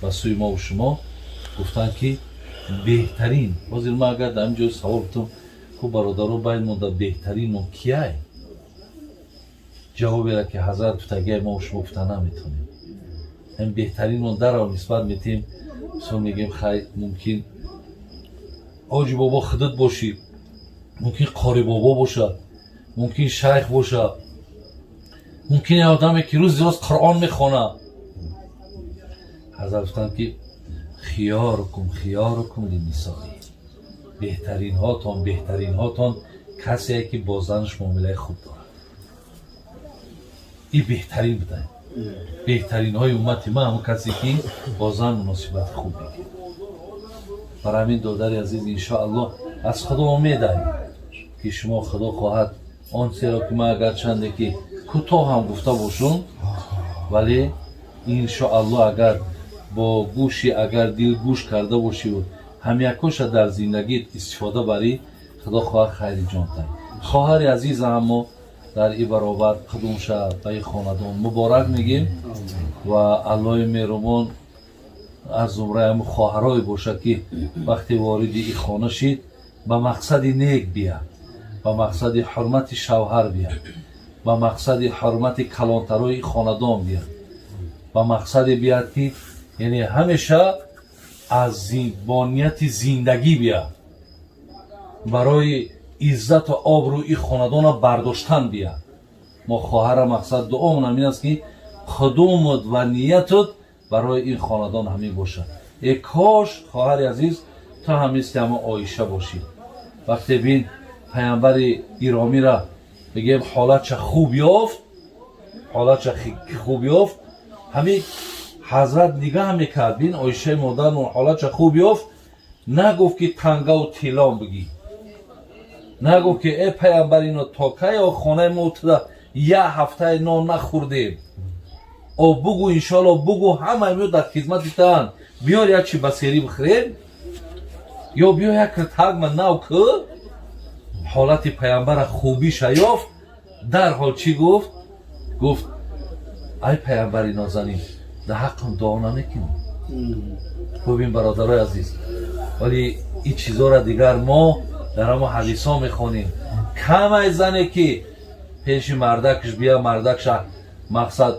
Ба сӯи мову шумо гуфтанд, ки беҳтарин. Ҳозир ман агар дар ин ҷо савол бутам, хуб, бародаро, байн монда, беҳтарин мо кияй? Ҷавоберо, ки ҳазрат гуфтагиай, мо шумо гуфта наметонем. Ҳам беҳтаринмон дарав нисбат метиҳем, мисол мегӯем, хай, мумкин ҳоҷи бобо худат бошӣ, мумкин қори бобо бошад, мумкин шайх бошад, мумкин як одаме, ки рӯзи роз Қуръон мехонад. Ҳазрат гуфтанд, ки خياركم خياركم لنسائه, беҳтаринҳотон, беҳтаринҳотон касе, ки бо занаш муомилаи хуб дорад. И беҳтарин будай, беҳтаринҳои уммати ман ҳамон касе, ки бо зан муносибати хуб мегирад. Бар ҳамин, додари азиз, иншоаллоҳ, аз Худо умедай, ки шумо, Худо хоҳад, он чизеро, ки ман агарчанде ки кӯтоҳ ҳам гуфта бошум, вале иншоаллоҳ, агар бо гӯши, агар дил гӯш карда бошиву ҳамякоша дар зиндагит истифода барӣ, Худо хоҳад, хайри ҷонтай. Хоҳари азиза, аммо дар и баробар қудумша ба и хонадон муборак мегем ва Аллоҳи меҳрубон аз зумраи ҳамн хоҳарое бошад, ки вақте вориди и хона шид, ба мақсади нек бия, ба мақсади ҳурмати шавҳар бия, ба мақсади ҳурмати калонтарои хонадон бия, ба мақсаде бияд, ки яъне ҳамеша аз бо нияти зиндагӣ бия, барои иззату обрӯи хонадона бардоштан бия. Мо хоҳара мақсад дуомон ҳамин аст, ки қудумут ва ниятут барои ин хонадон ҳамин бошад. Э кош, хоҳари азиз, ту ҳам мисли ҳама Оиша бошӣ. Вақте бин, паямбари гиромира бигем, ҳолатша хуб ёфт, ҳолатша хуб ёфт, ҳамин ҳазрат нигаҳ мекард. Бин, Оишаи модармон ҳолатша хуб ёфт, нагуфт, ки тангаву тиллом бигӣ, нагуфт, ки э паямбар, ино то кай хонаи мо туда як ҳафтаи нон нахӯрдем, о бугу, иншоалло, бугу, ҳамаи мо дар хизмати таанд, биёр як чи ба серӣ бихӯрем ё биё як тагма нав кӯ. Ҳолати паямбара хубиша ёфт, дарҳол чӣ гуфт? Гуфт: «Ай паямбари нозанин, дар ҳаққам дуо намекунӣ?» Бубин, бародарои азиз, вале ин чизоро дигар мо дар ҳамо ҳадисҳо мехонем. Камай зане, ки пеши мардакш бия, мардакша мақсад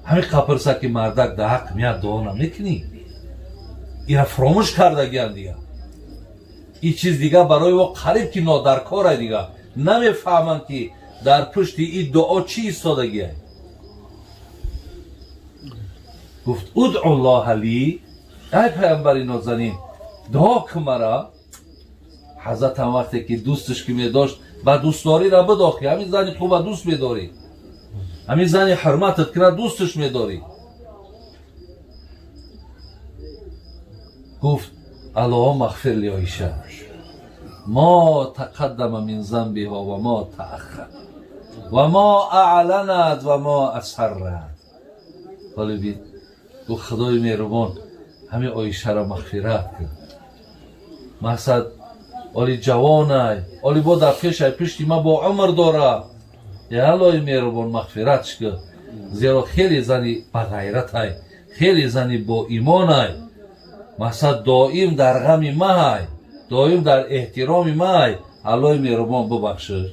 ҳамин қапирса, ки мардак, дар ҳаққ меяд, дуо намекунӣ. Ира фуромӯш кардагиян дига. Ин чиз дига барои о қариб ки нодаркора, дига намефаҳманд, ки дар пушти ин дуо чӣ истодагия. Гуфт: ادع الله لي, ай паямбари нозанин, дуо кун мара. Ҳазратам вақте ки дӯсташ ки медошт, ба дӯстдорира бидохи, ҳамин зани хуба дӯст медорӣ, ҳамин зани ҳурматат кира дӯсташ медорӣ. Гуфт: اللهم اغفر لعائشة ما تقدم من ذنبها وما تأخر وما أعلنت وما أسرت. ҳоле бин, гуфт: Худои меҳрубон, ҳамин Оишаро мағфират кун. Мақсад, оли ҷавонай, оли бо дар пешай, пишти ма бо умр дора. Е Аллои меҳрубон, мағфиратш кун, зеро хеле зани бағайратай, хеле зани боимонай, мақсад, доим дар ғами маҳай, доим дар эҳтироми маҳай. Аллои меҳрубон, бубахшиш.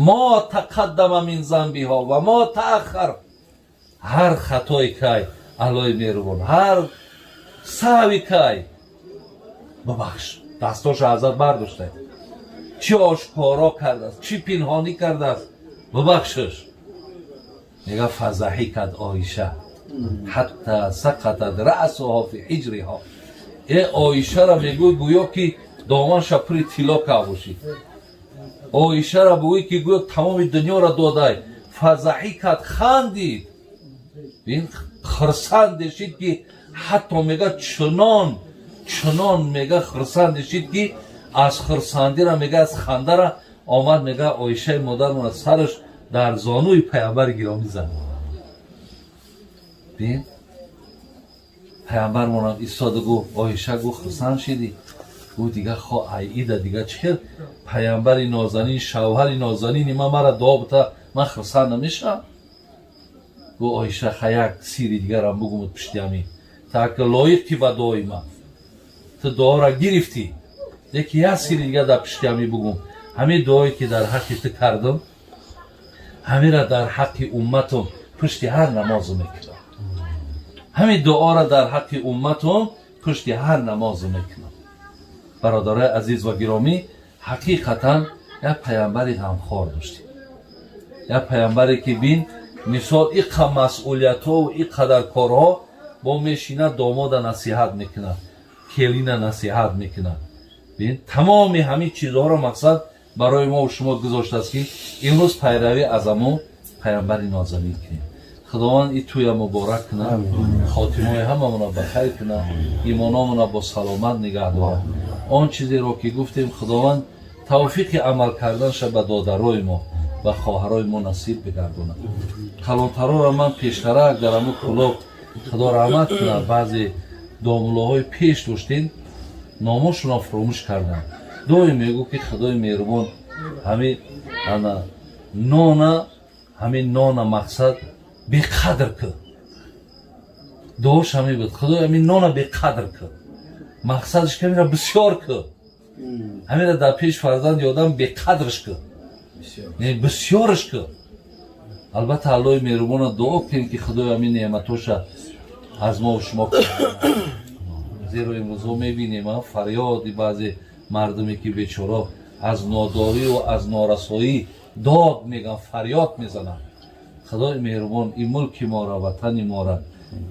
ما تقدم من ذنبها وما تأخر, ҳар хатое кай, Аллои меҳрубон, ҳар саҳви кай, бубахш. Дастоша ҳазрат бардошта, чӣ ошкоро кардааст, чӣ пинҳонӣ кардааст, бубахшиш. Мега: فضحكت عائشة حتى سقطت رأسها في حجرها. Э Оишара мегӯй, гӯё ки доманша пури тилло кард бошӣ. Оишара бугӯй, ки гӯё тамоми дунёро додай. فضحكت, хандид, ин хирсанде шид, ки ҳатто мега, чунон чунон мега, хирсанде шид, ки аз хирсандира, мега, аз хандара омад, мега, Оишаи модармона сараш дар зонуи паямбари гиромӣ зад. Бин, паямбармонам истода гуфт: «Оиша», гуфт, «хурсанд шидӣ?» Гуфт: «Дига хо айида, дига чӣ хел паямбари нозанин, шавҳари нозанини ман мара дуо бута, ман хурсанд намешавам?» Гу Оиша, ха, як сири дигарам бугумуд пишти ҳамин, так лоиқи ба дуои ман, ту дуоро гирифтӣ, леки як сири дигар дар пишти ҳамин бугум. Ҳамин дуое ки дар ҳаққи ту кардам, ҳамира дар ҳаққи умматум пушти ҳар намозу мекунам. Ҳамин дуоро дар ҳаққи умматум пушти ҳар намозу мекунам. Бародарои азиз ва гиромӣ, ҳақиқатан як паямбари ғамхор доштем, як паямбаре ки, бин, мисол, иқа масъулиятҳову иқадар корҳо бо мешинад, домода насиҳат мекунад, келина насиҳат мекунад. Бин, тамоми ҳамин чизҳоро мақсад барои мо шумо гузоштааст, ки имрӯз пайравӣ аз аму паямбари нозанин кунем. Худованд и тӯя муборак кунад, хотимаи ҳамамона ба хайр кунад, имономона бо саломат нигаҳ дорад. Он чизеро ки гуфтем, Худованд тавфиқи амал карданша ба додарои мо ва хоҳарои мо насиб бигардонад. Калонтарора ман пештарак дар аму Кӯлоб, Худо раҳмат кунад, баъзе домуллоҳои пеш доштем, номошонро фуромӯш кардам. Доим мегӯ, ки Худои меҳрубон ҳамин ана нона, ҳамин нона мақсад беқадр кӣ. Дуош ҳамин буд: Худои, ҳамин нона беқадр кӣ. Мақсадаш ки ҳамира бисёр кӣ, ҳамира дар пеш фарзанди одам беқадрш кӣ, бисёрш кӣ. Албатта, Аллоҳи меҳрубона дуо кунем, ки Худои ҳамин неъматоша аз мо шумо, зеро имрӯзҳо мебинем фарёди баъзе мардуме, ки бечоро аз нодорию аз норасоӣ дод меган, фарёд мезананд. Худои меҳрубон ин мулки мора, ватани мора,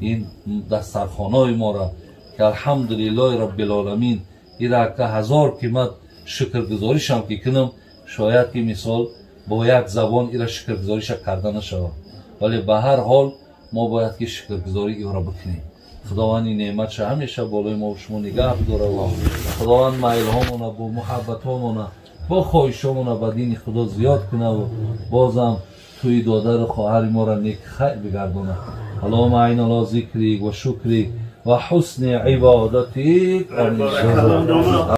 ин дастархонаи мора, ки алҳамдулиллоҳи раббилоламин, ирака ҳазор ки ман шукргузоришам ки кунам, шояд ки мисол бо як забон ира шукргузориша карда нашавад, вале ба ҳар ҳол мо бояд ки шукргузорӣ иро бикунем. Худованд ин неъматша ҳамеша болои мо шумо нигаҳ бидорад. Худованд майлҳомона бо муҳаббатҳомона, бо хоҳишҳомона ба дини Худо зиёд кунаву бозам тӯи додару хоҳари моро нек хайр бигардонад. Аллоҳума аинна ала зикрик ва шукрик ва ҳусни ибодатик. Амин.